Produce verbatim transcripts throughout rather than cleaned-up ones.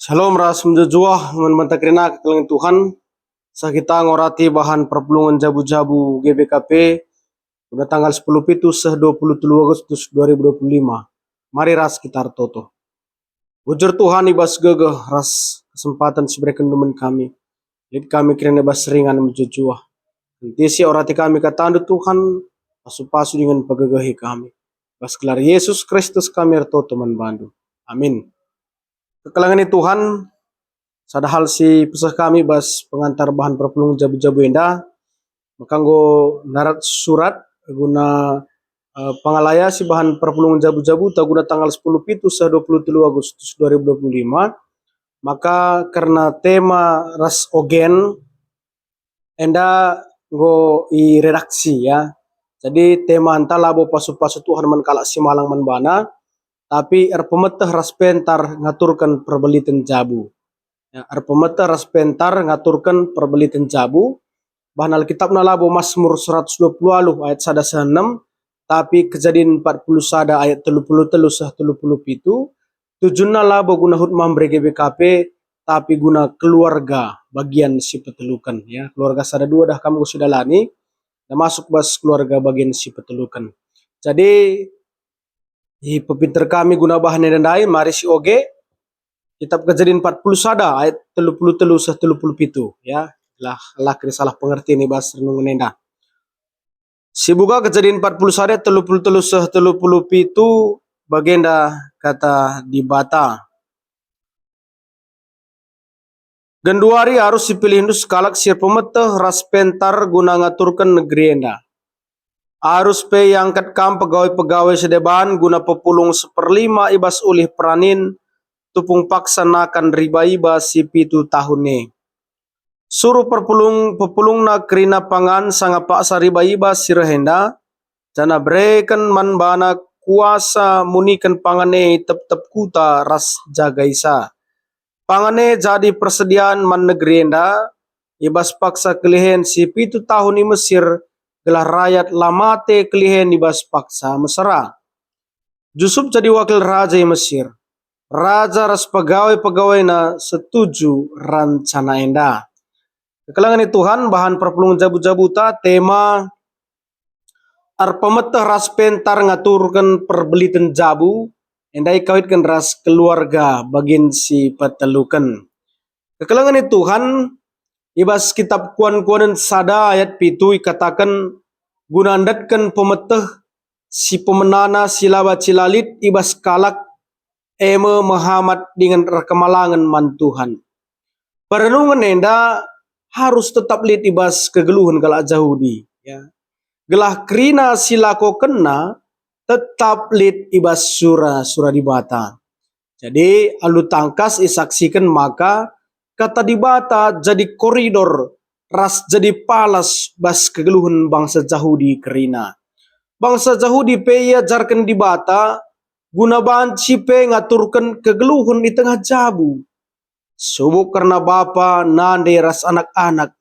Shalom ras mejuah-juah man banta kerina kekelengen Tuhan. Seh kita ngorati bahan perpulungen jabu-jabu G B K P guna tanggal sepuluh pitu seh dua puluh telu Agustus dua ribu dua puluh lima. Mari ras kita ertoto. Bujur Tuhan, i bas gegeh ras kesempaten si iberekenNdu man kami, lit kami kerina i bas ringan mejuah-juah. Kentisik orati kami kataNdu Tuhan, pasu-pasu dingen pegegehi kami. Bas gelar Yesus Kristus kami ertoto man baNdu. Amin. Kekelengen Tuhan, sada hal si peseh kami bas pengantar bahan perpulung jabu-jabu enda, maka enggo ndarat surat guna, eh, pengalai si bahan perpulung jabu-jabu ta guna tanggal sepuluh pitu seh dua puluh telu Agustus dua ribu dua puluh lima, maka kerna tema ras ogen, enda enggo iredaksi, ya. Jadi tema enta labo pasu-pasu Tuhan man kalak si malang man baNa, tapi erpemeteh ras pentar ngaturken perbeliten jabu. Ya, erpemeteh ras pentar ngaturken perbeliten jabu. Bahan Alkitabna labo Masmur seratus dua puluh waluh ayat sada seh enem, tapi Kejadin empat puluh sada ayat telu puluh telu seh telu puluh pitu, tujunna labo guna hutmah mbere G B K P, tapi guna keluarga bagian si peteluken, ya. Keluarga sada dua dah kam enggo sidalani, dah masuk bas keluarga bagian si peteluken. Jadi, ipepinter kami guna bahan enda ndai, mari sioge Kitab Kejadin empat puluh sada ayat telu puluh telu seh telu puluh pitu, ya. Lah, lah kena salah pengertian i bas renungen enda. Sibuka Kejadin empat puluh sada telu puluh telu seh telu puluh pitu, bagenda kata Dibata. Genduari arus sipilihndu sekalak si erpemeteh ras pentar guna ngaturken negeri enda. Arus pe iangkat kam pegawai-pegawai si deban guna pepulung seperlima i bas ulih peranin, tupung paksa nakan riba-iba si pitu tahun e. Suruh perpulung, pepulungna kerina pangan sanga paksa riba-iba si reh enda, janah bereken man bana kuasa muniken pangan e i tep-tep kuta ras jagaisa. Pangan e jadi persedian man negeri enda, i bas paksa kelihen si pitu tahun i Mesir, gelah rayat la mate kelihen i bas paksa mesera. Jusup jadi wakil raja i Mesir. Raja ras pegawai-pegawaiNa setuju rancana enda. Kekelengen Tuhan, bahan perpulungen jabu-jabuta, tema erpemeteh ras pentar ngaturken perbeliten jabu, enda ikawitken ras keluarga bagin si peteluken. Kekelengen Tuhan, i bas kitab Kuan-kuanen sada ayat pitu ikataken, guna ndatken pemeteh si pemenana si la banci la lit i bas kalak, e me mehamat dingen erkemalangen man Tuhan. Perenungen enda harus tetap lit i bas kegeluhen kalak Jahudi, ya. Gelah kerina si lakokenna tetap lit i bas sura-sura Dibata. Jadi, alu tangkas isaksiken maka Kata Dibata jadi koridor ras jadi palas bas kegeluhen bangsa Jahudi kerina. Bangsa Jahudi pe iajarken Dibata guna banci pe ngaturken kegeluhen i tengah jabu. Subuk kerna bapa, nande ras anak-anak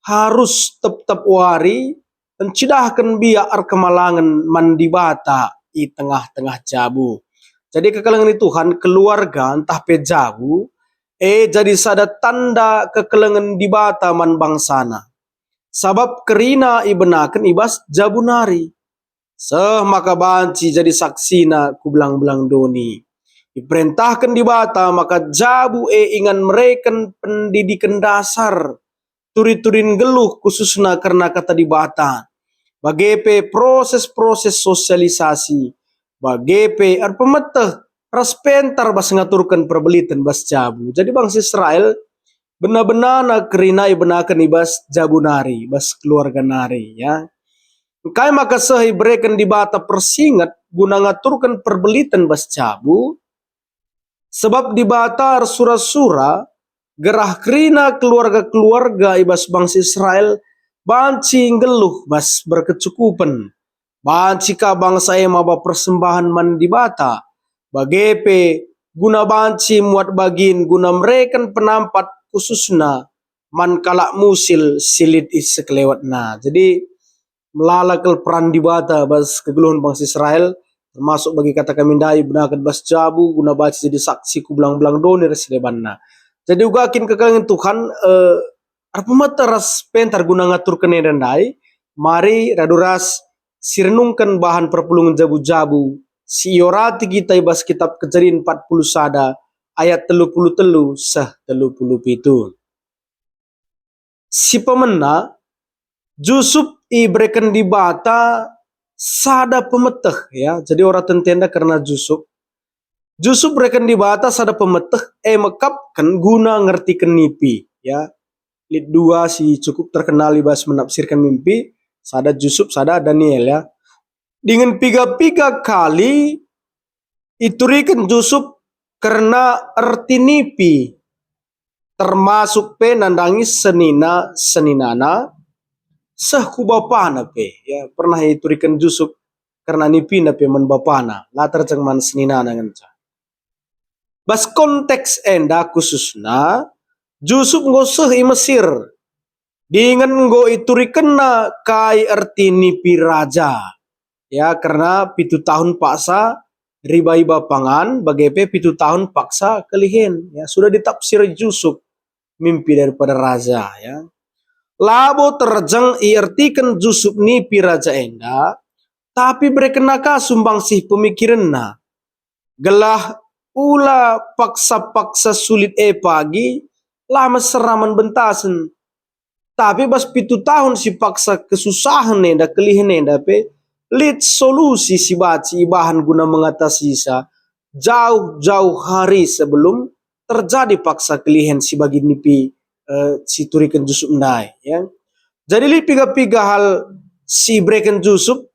harus tep-tep wari ncidahken biak erkemalangen man Dibata i tengah-tengah jabu. Jadi kekelengen Tuhan, keluarga ntah pe jabu, e jadi sada tanda kekelengen Dibata man bangsaNa. Sabap kerina ibenaken i bas jabu nari. Seh maka banci jadi saksina ku belang-belang doni. Iperentahken Dibata maka jabu e ingan mereken pendidiken dasar, turi-turin nggeluh khususna kerna Kata Dibata, bage pe proses-proses sosialisasi, bage pe erpemeteh ras pentar bas ngaturken perbeliten bas jabu. Jadi bangsa Israel bena-benana kerina ibenaken i bas jabu nari, bas keluarga nari, ya. Engkai maka seh ibereken Dibata persinget guna ngaturken perbeliten bas jabu? Sebab Dibata ersura-sura gerah kerina keluarga-keluarga i bas bangsa Israel banci nggeluh bas berkecukupen. Banci ka bangsa e maba persembahen man Dibata, bage pe guna banci muat bagin guna mereken penampat khususna man kalak musil si lit i sekelewetna. Jadi, melala kal peran Dibata bas kegeluhen bangsa Israel, termasuk bagi kata kami ndai, benaken bas jabu guna banci jadi saksi ku belang-belang doni ras si debanna. Jadi uga kin kekelengen Tuhan, eh, erpemeteh ras pentar guna ngaturken enda ndai, mari radu ras sirenungken bahan perpulungen jabu-jabu si iorati kita i bas Kitap Kejadin empat puluh sada ayat telu puluh telu seh telu puluh pitu. Si pemena, Jusup ibereken Dibata sada pemeteh, ya. Jadi ora tentenda kerna Jusup. Jusup ibereken Dibata sada pemeteh, e mekapken guna ngertiken nipi, ya. Lit dua si cukup terkenal i bas menafsirken mimpi, sada Jusup, sada Daniel, ya. Dingen piga-piga kali ituriken Jusup kerna erti nipi, termasuk pe nandangi senina-seninana, seh ku bapana pe, ya, pernah ituriken Jusup kerna nipina pe man bapana, la terjeng man seninana ngenca. Bas konteks enda khususna, Jusup enggo seh i Mesir, dingen enggo iturikenna kai erti nipi raja. Ya, kerna pitu tahun paksa riba-iba pangan, bage pe pitu tahun paksa kelihen. Ya, sudah ditafsir Jusup mimpi daripada raja, ya. Labo terjeng iertiken Jusup nipi raja enda, tapi berekenna ka sumbangsih pemikirenna. Gelah ula paksa-paksa sulit e pagi, la mesera man bentasen. Tapi bas pitu tahun si paksa kesusahen enda, kelihen enda pe, lit solusi si banci ibahan guna mengatasisa jauh-jauh hari sebelum terjadi paksa kelihen si bagi nipi, eh, si ituriken Jusup ndai, ya. Jadi lit piga-piga hal si ibereken Jusup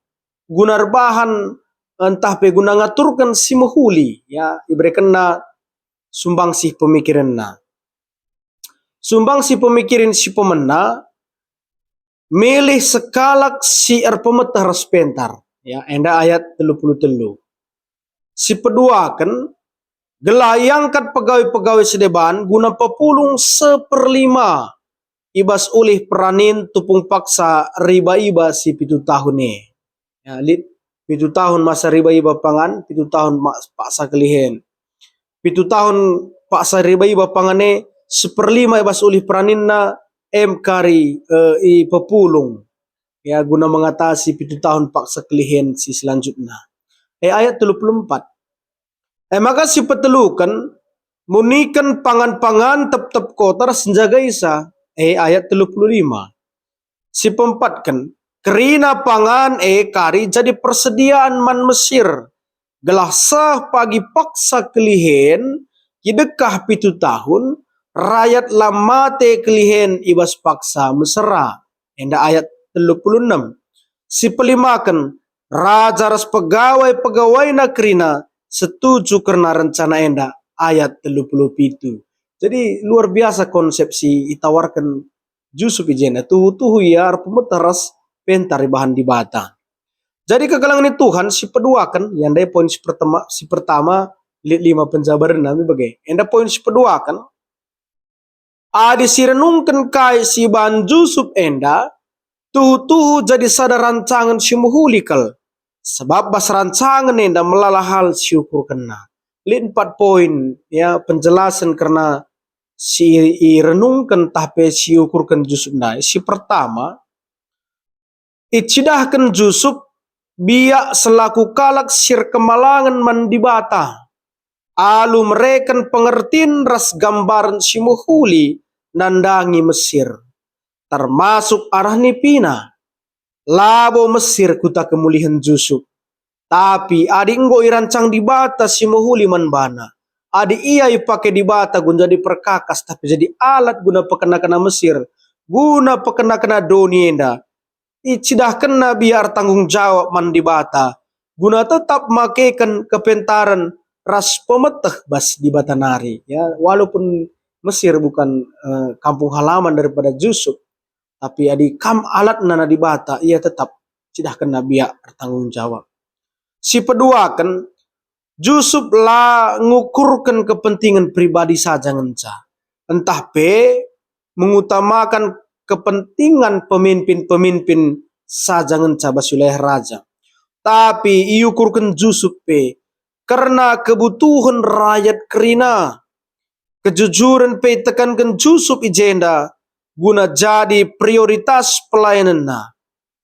guna erbahan ntah pe guna ngaturken si mehuli, ya, iberekenna sumbangsih pemikirenna. Sumbangsih pemikiren si pemena milih sekalak si erpemeteh ras pentar, ya, enda ayat telu puluh telu. Si peduaken, gelah iangkat pegawai-pegawai si deban guna pepulung seperlima i bas ulih peranin tupung paksa riba-iba si pitu tahun e. Ya, lit pitu tahun masa riba-iba pangan, pitu tahun ma-, paksa kelihen. Pitu tahun paksa riba-iba pangan e, seperlima i bas ulih peraninna, em kari, eh, ipepulung. Ya, guna mengatasi pitu tahun paksa kelihen si selanjutna. Eh, ayat telu puluh empat. E maka si peteluken, muniken pangan-pangan tep-tep kota ras njagaisa. E ayat telu puluh lima. Si peempatken, kerina pangan e kari jadi persediaan man Mesir, gelah seh pagi paksa kelihen, kidekah pitu tahun, rayat la mate kelihen i bas paksa mesera. Enda ayat telu puluh enem. Si pelimaken, raja ras pegawai-pegawaina kerina setuju kerna rencana enda, ayat telu puluh pitu. Jadi, luar biasa konsep si itawarken Jusup i jenda. Tuhu-tuhu ia erpemeteh ras pentar ibahan Dibata. Jadi, kekelengen Tuhan si peduaken, ya ndai poin si pertama, si pertama, lit lima penjabarenna me bage. Enda poin si peduaken, adi sirenungken kai si ibahan Jusup enda, tuhu-tuhu jadi sada rancangen si mehuli kal, sebab bas rancangen enda melala hal si ukurkenna. Lit empat poin, ya, penjelasen kerna si irenungken tah pe si ukurken Jusup ndai. Si pertama, icidahken Jusup biak selaku kalak si erkemalangen man Dibata, alu mereken pengertin ras gambaren si mehuli nandangi Mesir, termasuk arah nipina. Labo Mesir kuta kemulihen Jusup. Tapi adi enggo irancang Dibata si mehuli man bana, adi ia ipake Dibata guna jadi perkakas, tapi jadi alat guna pekena-kena Mesir, guna pekena-kena doni enda, icidahkenna biak ertanggung jawab man Dibata, guna tetap makeken kepentaren ras pemeteh bas Dibata nari. Ya, walaupun Mesir bukan, eh, kampung halaman daripada Jusup, tapi adi kam alatna na Dibata, ia tetap cidahkenna biak ertanggung jawab. Si peduaken, Jusup la ngukurken kepentingan pribadi saja ngenca, ntah pe mengutamakan kepentingan pemimpin-pemimpin saja ngenca bas wilayah raja. tapi iukurken Jusup pe kerna kebutuhen rayat kerina. Kejujuren pe itekanken Jusup i jenda guna jadi prioritas pelayanenna.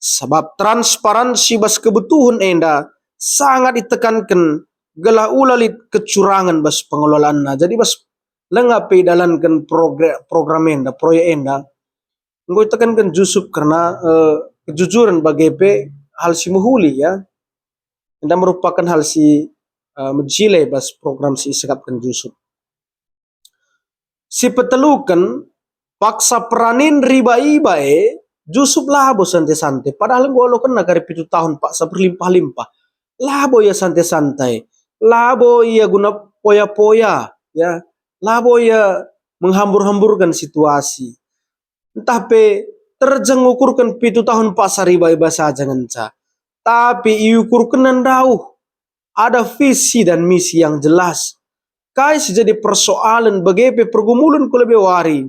Sabap transparansi bas kebutuhen enda sangat itekanken gelah ula lit kecurangen bas pengelolaanna. Jadi bas langa pe idalanken progr-, program enda, proyek enda, enggo itekanken Jusup kerna, eh, kejujuren bage pe hal si mehuli, ya. Enda merupakan hal si, eh, mejile bas program si isikapken Jusup. Si peteluken, paksa peranin riba-iba e, Jusup labo sante-sante, padahal enggo alokenna kari pitu tahun paksa berlimpah-limpah. Labo ia sante-sante, labo ia guna poya-poya, ya, labo ia menghambur-hamburkan situasi. Ntah pe terjeng ngukurken pitu tahun paksa riba-iba saja ngenca. Tapi iukurkenna ndauh. Ada visi dan misi yang jelas. Kai si jadi persoalen bage pe pergumulen ku lebe wari,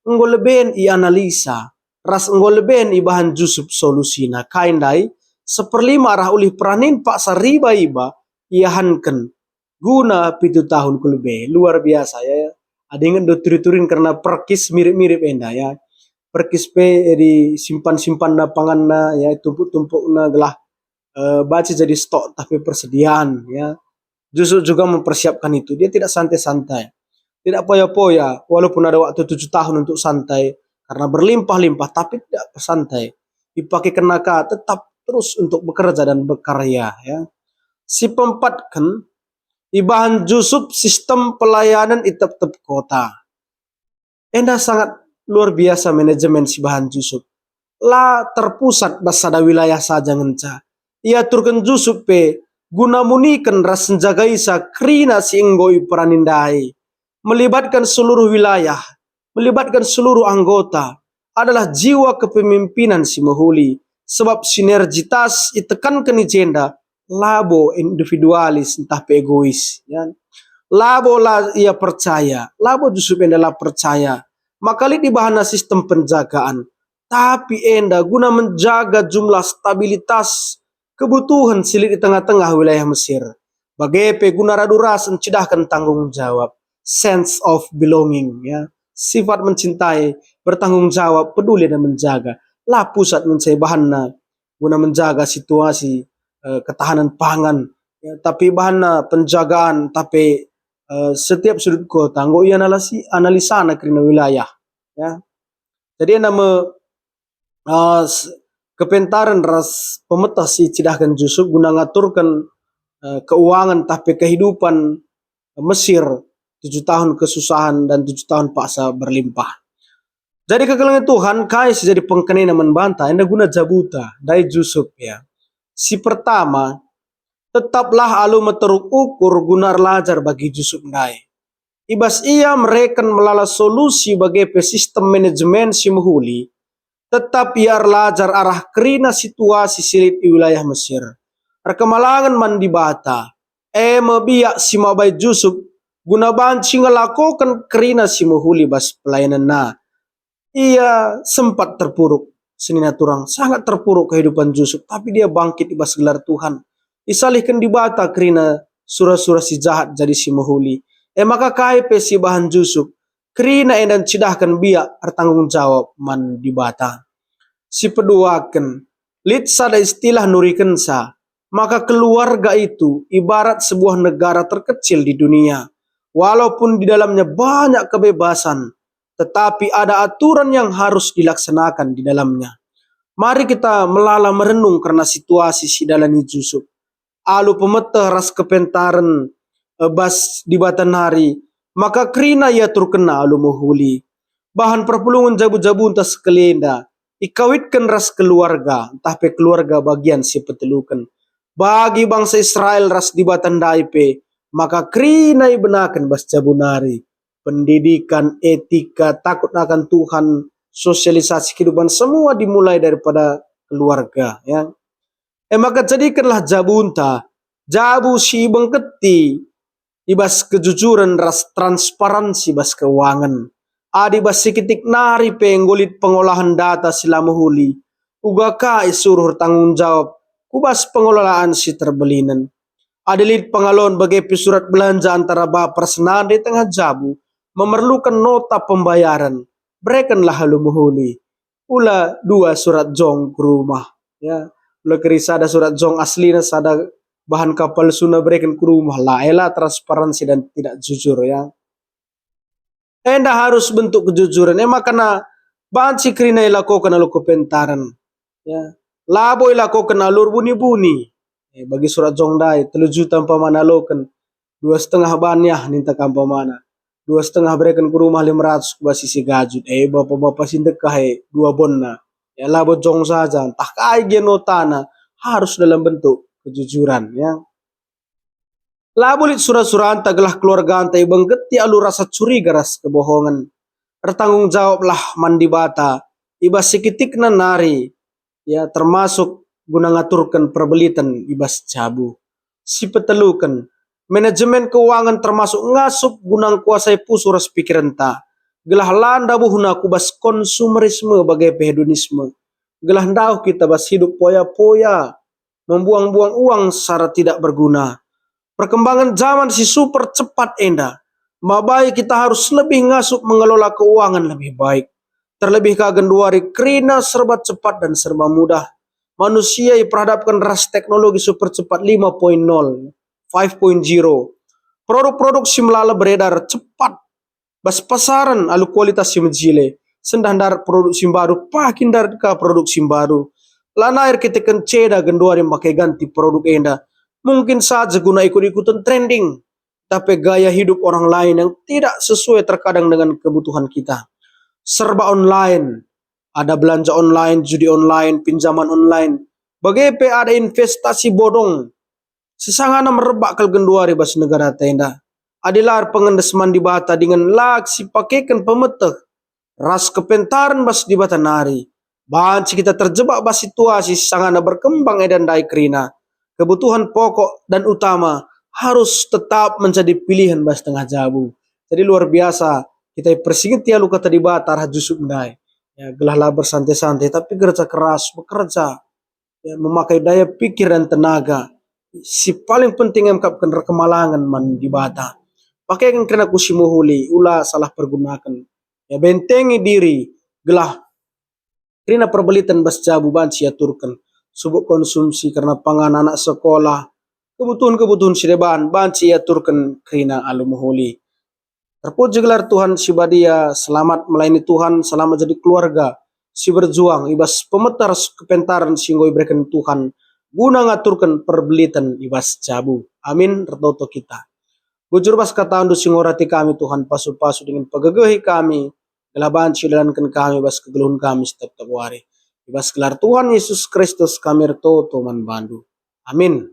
enggo leben ianalisa, ras enggo leben ibahan Jusup solusina. Kai ndai? Seperlima arah ulih peranin paksa riba-iba iahanken guna pitu tahun ku lebe. Luar biasa, ya. Adi ingetndu turi-turin kerna perkis mirip-mirip enda, ya. Perkis pe disimpan-simpanna panganna, ya, tumpuk-tumpukna gelah, eh, banci jadi stok ntah pe persediaan, ya. Jusup juga mempersiapkan itu. Dia tidak santai-santai. Tidak poya-poya, walaupun ada waktu tujuh tahun untuk santai, karena berlimpah-limpah, tapi tidak santai. Ipake kenaka tetap terus untuk bekerja dan berkarya, ya. Si peempatken, ibahan Jusup sistem pelayanan i tep-tep kota. Enda sangat luar biasa manajemen si bahan Jusup. La terpusat bas sada wilayah saja ngenca. Iaturken Jusup pe guna muniken ras njagaisa kerina si enggo iperani ndai. Melibatkan seluruh wilayah, melibatkan seluruh anggota adalah jiwa kepemimpinan si mehuli, sebab sinergitas itekanken i jenda labo individualis ntah pe egois, ya. Labo la ia percaya, labo Jusup enda la percaya maka lit ibahanna sistem penjagaan, tapi enda guna menjaga jumlah stabilitas kebutuhen si lit i tengah-tengah wilayah Mesir. Bage pe guna radu ras ncidahken tanggung jawab, sense of belonging, ya. Sifat mencintai, bertanggung jawab, peduli dan menjaga. La pusat ngenca ibahanna guna menjaga situasi, eh, ketahanan pangan, ya, tapi ibahanna penjagaan, tapi, eh, setiap sudut kota enggo ianalisi-, analisana kerina wilayah, ya. Jadi enda me, eh, s-, kepentaren ras pemeteh si icidahken Jusup guna ngaturken, eh, keuangan ntah pe kehidupan Mesir, tujuh tahun kesusahan dan tujuh tahun paksa berlimpah. Jadi kekelengen Tuhan, kai si jadi pengkenena man banta, enda guna jabuta, ndai Jusup, ya. Si pertama, tetaplah alu meteruk ukur guna erlajar bagi Jusup ndai. I bas ia mereken melala solusi bage pe sistem manajemen si mehuli, tetap ia erlajar arah kerina situasi si lit i wilayah Mesir. Erkemalangen man Dibata, e me biak si mabai Jusup guna banci ngelakoken kerina si mehuli bas pelayanenna. Ia sempat terpuruk, senina turang, sangat terpuruk kehidupan Jusup, tapi dia bangkit i bas gelar Tuhan. Isalihken Dibata kerina sura-sura si jahat jadi si mehuli. E maka kai pe si ibahan Jusup, kerina enda ncidahken biak ertanggung jawab man Dibata. Si peduaken, lit sada istilah nurikenca, maka keluarga itu ibarat sebuah negara terkecil di dunia. Walaupun di dalamnya banyak kebebasan, tetapi ada aturan yang harus dilaksanakan di dalamnya. Mari kita melala merenung kerna situasi si idalani Jusup. Alu pemeteh ras kepentaren, e, bas Dibata nari, maka kerina iaturkenna alu mehuli. Bahan perpulungen jabu-jabunta sekalenda, ikawitken ras keluarga, ntah pe keluarga bagian si peteluken. Bagi bangsa Israel ras Dibata ndai pe, maka kerina ibenaken bas jabu nari. Pendidikan, etika, takut akan Tuhan, sosialisasi kehidupan, semua dimulai daripada keluarga, ya. E maka jadikenlah jabunta jabu si ibengketi i bas kejujuren ras transparansi bas keuangen. Adi bas sikitik nari pe enggo lit pengolahen data si la mehuli, uga ka isuruh ertanggung jawab ku bas pengelolaan si terbelinen. Adi lit pengalon bage pe surat belanja antara bapa ras nande tengah jabu memerluken nota pembayaren, berekenlah alu mehuli. Ula dua surat jong ku rumah. Ya, ula keri sada surat jong aslina, sada bahan kapalsuna bereken ku rumah. La, ela transparansi dan tidak jujur, ya. Enda harus bentuk kejujuran. E maka banci kerina ilakoken alu kepentaren. Ya. Labo ilakoken alu erbuni-buni. E, bagi surat jong ndai, telu juta umpamana aloken, dua setengah banyak ninta ka umpamana. Dua setengah bereken ku rumah, lima ratus ku bas isi gajut. E, bapa-bapa si ndekah e, dua bonna. Ya, labo jong saja, ntah kai gia notana, harus dalam bentuk kejujuran, ya. Labo lit sura-suranta gelah keluarganta ibenggeti alu rasa curiga ras kebohongen. Ertanggung jawablah man Dibata i bas sikitikna nari, ya, termasuk guna ngaturken perbeliten i bas jabu. Sipeteluken, manajemen keuangen termasuk ngasup guna ngkuasai pusuh ras pikirenta, gelah la ndabuhna ku bas konsumerisme bage pe hedonisme, gelah ndauh kita bas hidup poya-poya, membuang-buang uang secara tidak berguna. Perkembangan zaman si super cepat enda mabai kita harus lebih ngasup mengelola keuangan lebih baik. Terlebih ka genduari kerina serba cepat dan serba mudah. Manusia iperhadapken ras teknologi super cepat lima koma nol, five point zero. Produk-produk si melala beredar cepat bas pasaran alu kualitas si mejile. Sendah ndarat produk si mbaru, pagi ndarat ka produk si mbaru. Lanai erkiteken ceda genduari make ganti produk enda. Mungkin saja guna ikut-ikuten trending, tapi gaya hidup orang lain yang tidak sesuai terkadang dengan kebutuhan kita. Serba online, ada belanja online, judi online, pinjaman online. Bage pe ada investasi bodong. Sisangana merebak kal genduari bas negara enda. Adi la erpengendes man Dibata dingen la sipakeken pemeteh ras kepentaren bas Dibata nari, banci kita terjebak bas situasi sisangana berkembang enda ndai kerina. Kebutuhan pokok dan utama harus tetap menjadi pilihan bas tengah jabu. Jadi luar biasa kita ipersingeti alu kata Dibata arah Jusup ndai. Ya, gelah la bersantai-santai, tapi kerja keras, bekerja, ya, memakai daya pikir dan tenaga. Si paling penting, emkapken erkemalangen man Dibata. Pakeken kerina ku si mehuli, ula salah pergunaken. Ya, bentengi diri, gelah kerina perbeliten bas jabu banci iaturken. Subuk konsumsi kerna pangan anak sekolah, kebutuhan-kebutuhan si deban banci iaturken kerina alu mehuli. Terpuji gelar Tuhan si badia, selamat melayani Tuhan, selamat jadi keluarga si berjuang i bas pemeteh ras kepentaren si enggo ibereken Tuhan guna ngaturken perbeliten i bas jabu. Amin, ertoto kita. Bujur bas katandu si ngorati kami, Tuhan, pasu-pasu dingen pegegehi kami, gelah banci idalanken kami bas kegeluhen kami setiap-tiap wari. I bas gelar Tuhan Yesus Kristus kami ertoto man bandu. Amin.